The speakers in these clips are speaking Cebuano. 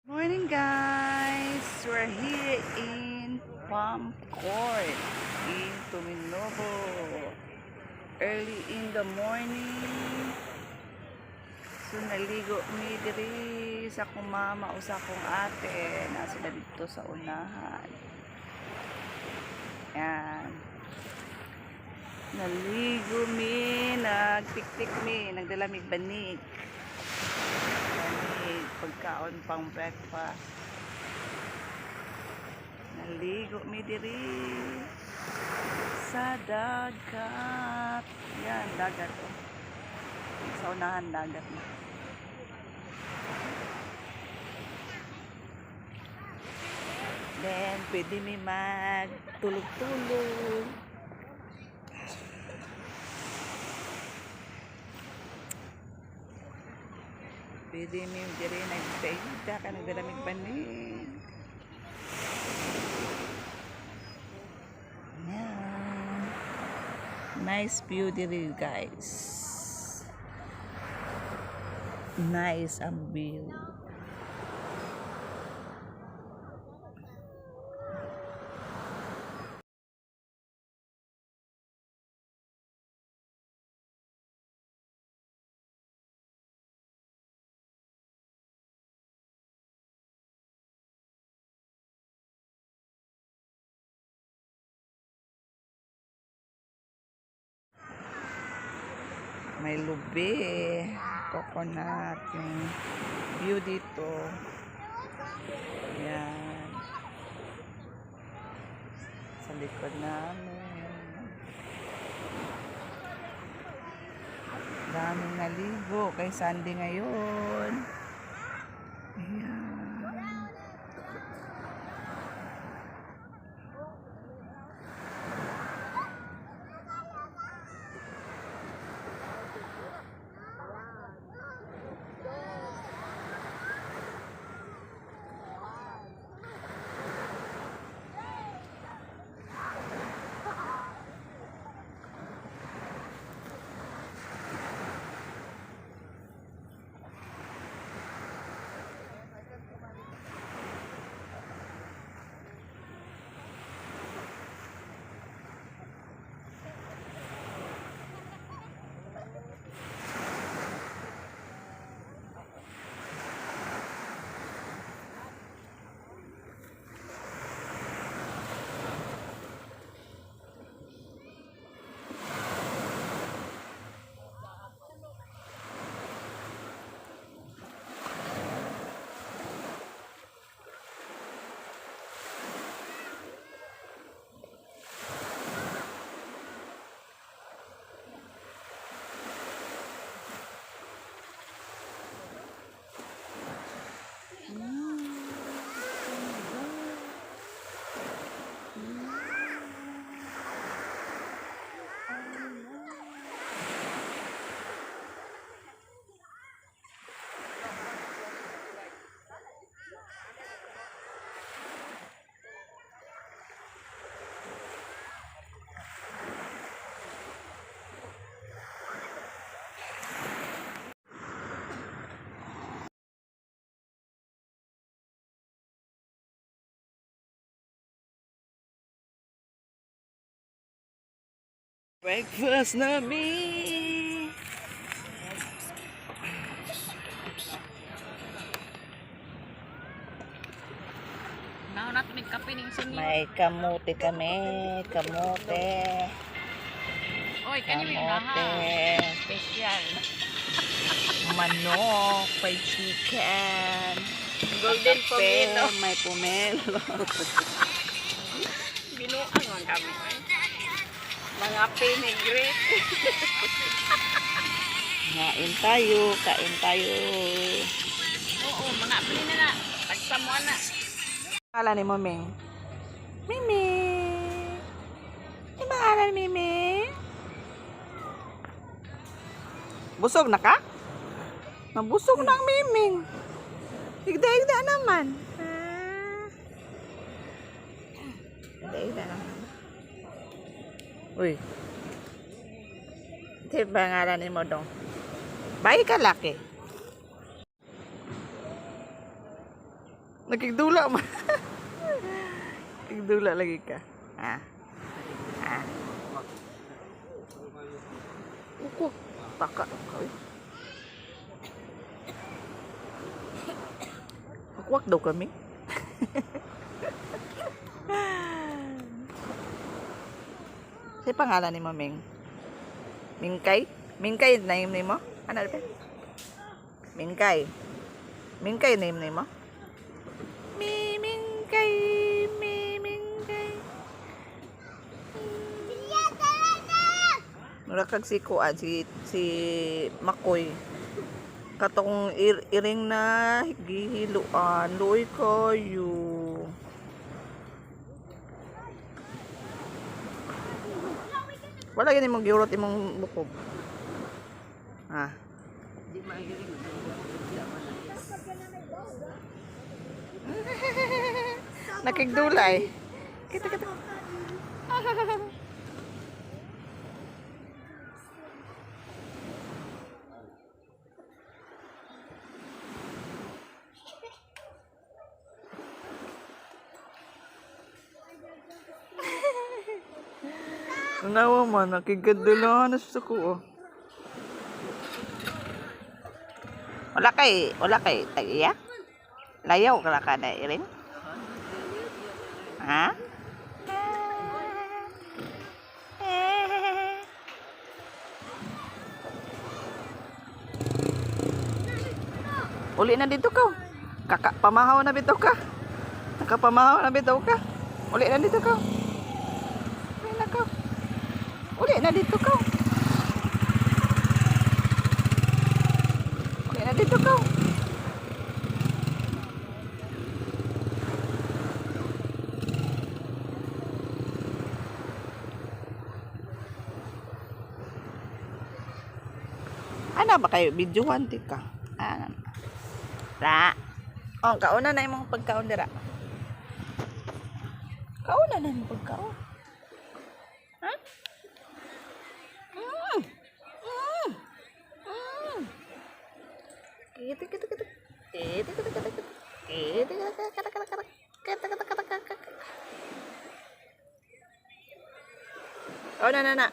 Morning, guys! We're here in Palm Court in Tominobo. Early in the morning. So naligo mi diri sa akong mama o sa akong ate. Na sila dito sa unahan. Yan. Naligo mi, nagtiktik mi, nagdala mig banig. Banig, pagkaon pang breakfast. Naligo mi diri sa dagat. Yan, dagat oh. Sa unahan, dagat na. Then, pwede mi magtulog-tulog. Pwede mi diri nagpaita ka, nagdalamig banig. Yan. Nice view diri, guys. Nice ang view. May lubi, coconut, yung view dito. Yan. Sa likod namin. Daming naligo kay Sandy ngayon. Ayan. Breakfast na mi! Naon na may kape ning senior. May kamote kami. Kamote. Oy, kani may Kamote. naha. Special. Manok. May chicken. Golden Kape, pomelo. may pomelo. Binuang man kami. Oy. Mga pinigrit. Kain tayo. Kain tayo. Oo, mga pili na na. Tagsamuan na. Pangalan ni mo, Ming? Mimi! Ano pangalan, Mimi? Busog na ka? Nabusog na ang Miming. Higda-higda naman. Ah. Higda-higda naman. Uy. Ito yung pangalan ni mo dong. Bayi ka laki. Nakigdula man. Nakigdula lagi ka. Ha? Ha? Uko. Taka ka. Uy. Pakwak daw kami. Sa pangalan ni mo, Ming? Mingkay? Mingkay name ni mo? Ano ba? Mingkay. Mingkay name ni mo? Mi Mingkay, mi Mingkay. Mura kag si Kuan, si si Makoy. Katong iring na gihiluan, luoy kayo. Wala gani mong giurot imong bukob. Ha. Di mairing. Nakigdulay. Kita kita. Nawa man, nakigdula na sa ko. Oh. Wala kay tag-iya? Layaw ka ka na irin? Ha? Uli na dito ka. Kaka, pamahaw na bitaw ka. Nakapamahaw na bitaw ka. Uli na dito ka. Uli na ka. Uli na dito ka. Uli na dito ka. Ana ba kayo? Videohan di ka. Ana. Ra. Oh, kauna na imong pagkaon dira. Kauna na imong pagkaon. Ha? Mm. Mm. Mm. Kita kita kita. Kita kita kita. Kita kita kita kita. Kita kita kita kita. Oh, na na na.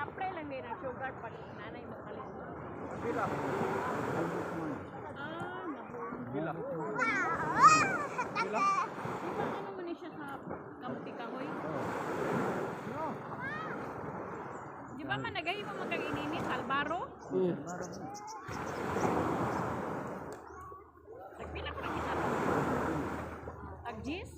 Apre lang din ang sugar pag nanay magpalit. Ah, naku. Di ba ano man ni siya sa kamuti kahoy? Di ba man nagahi mo magkaginini sa Albaro? Tagpila ko nang isa to. Tagjis?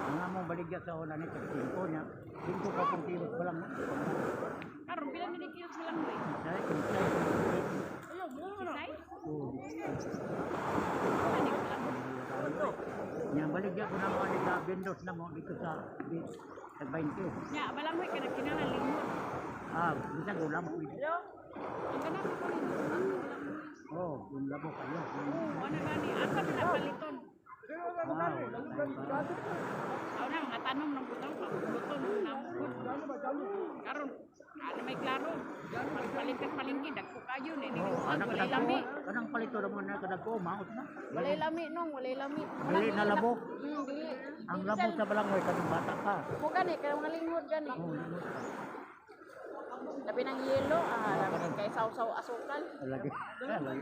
Ang among baligya sa una ni tag 5 niya. 5 ka pong kilos pa lang. Karon pila ni kilos na lang boy? Dahil kinsay. Kisay? Oo. Wala ni ko lang. Nya baligya ko na mo ani sa vendors na mo dito sa tag 20. Nya, balanghoy ka na kinahanglan limon. Ah, bisag ulam pwede. Ang ganahan ko nito sa balanghoy. Oh, yung labo kayo. Oo, ano gani? Asa man na paliton? Ah, wala tayong ba. Aw na mga tanom ng butang pagluto ng namukod. Karon, ano may klaro. Palingkit palingki dagko kayo ni ni Anak walay lami. Kanang palito ra mo na kadagko maot na. Walay lami nong, walay lami. Dili na labo. Dili. Ang labo sa balanghoy kanang bata pa. Mo gani kay mga linghod gani. Oh, labo. Labi ng yelo, ah, labi kay saw-saw asukal. Lagi. Lagi.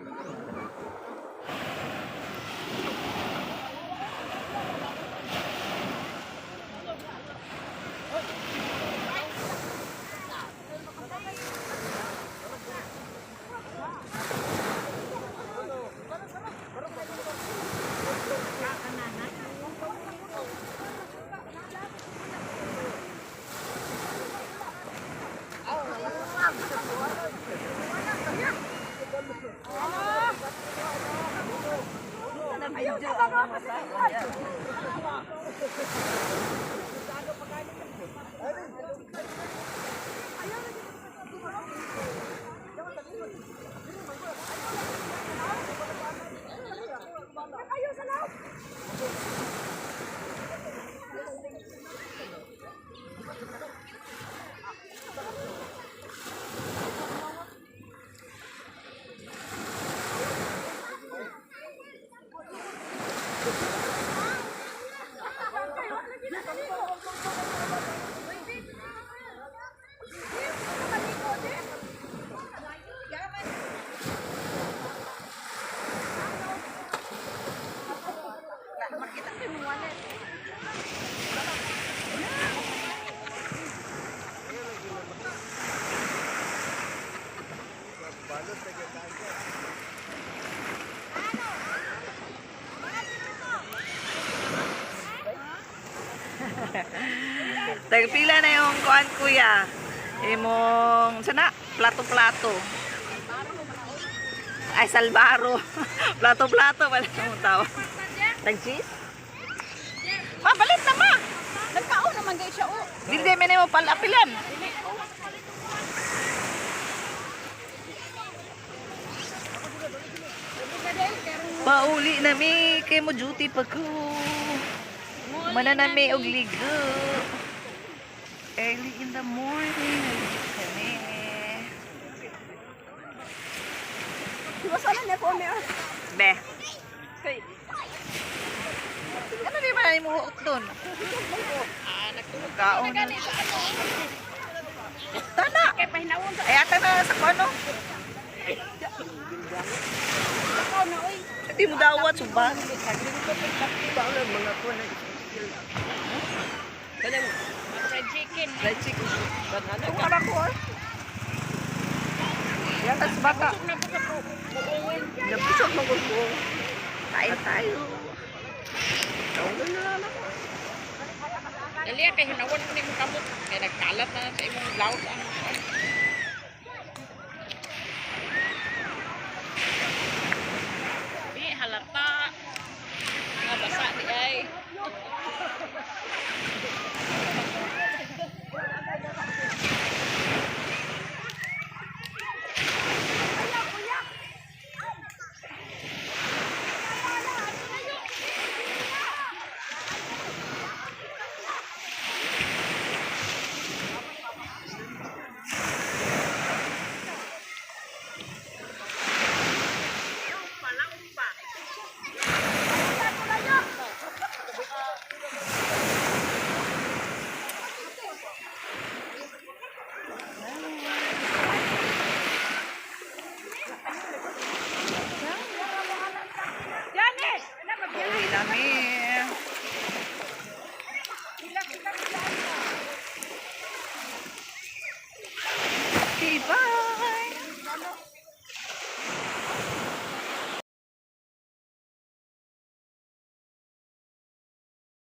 Tagpila na yung kuan, kuya. Imong sana plato-plato. Ay, salbaro. Plato-plato wala mong tawag. Tag cheese? Ma, balit na ma. Nagkaon naman gay siya oh. Dili man mo palapilan. Pauli na mi kay mo duty pa ko. Mananami og ligo. Early in the morning kami. Masala na ko mi. Be. Ano di ba mo huot doon? Kaon na. Gani sa ano. Tana. Kay pahinawon sa Ay ata na sa kuno. kaon na oy. Hindi mo dawat suban. Mga kuan na kanang Fried chicken. Fried chicken. Itong ara ko ah. Yata sa bata. Busog na po sa buongon. Nabusog mo ko. Kain tayo. Dali kay hinawon ko nimo kamot. Kay nagkalat na sa imong blouse ang kuan. Di halata. Nga basa di ay.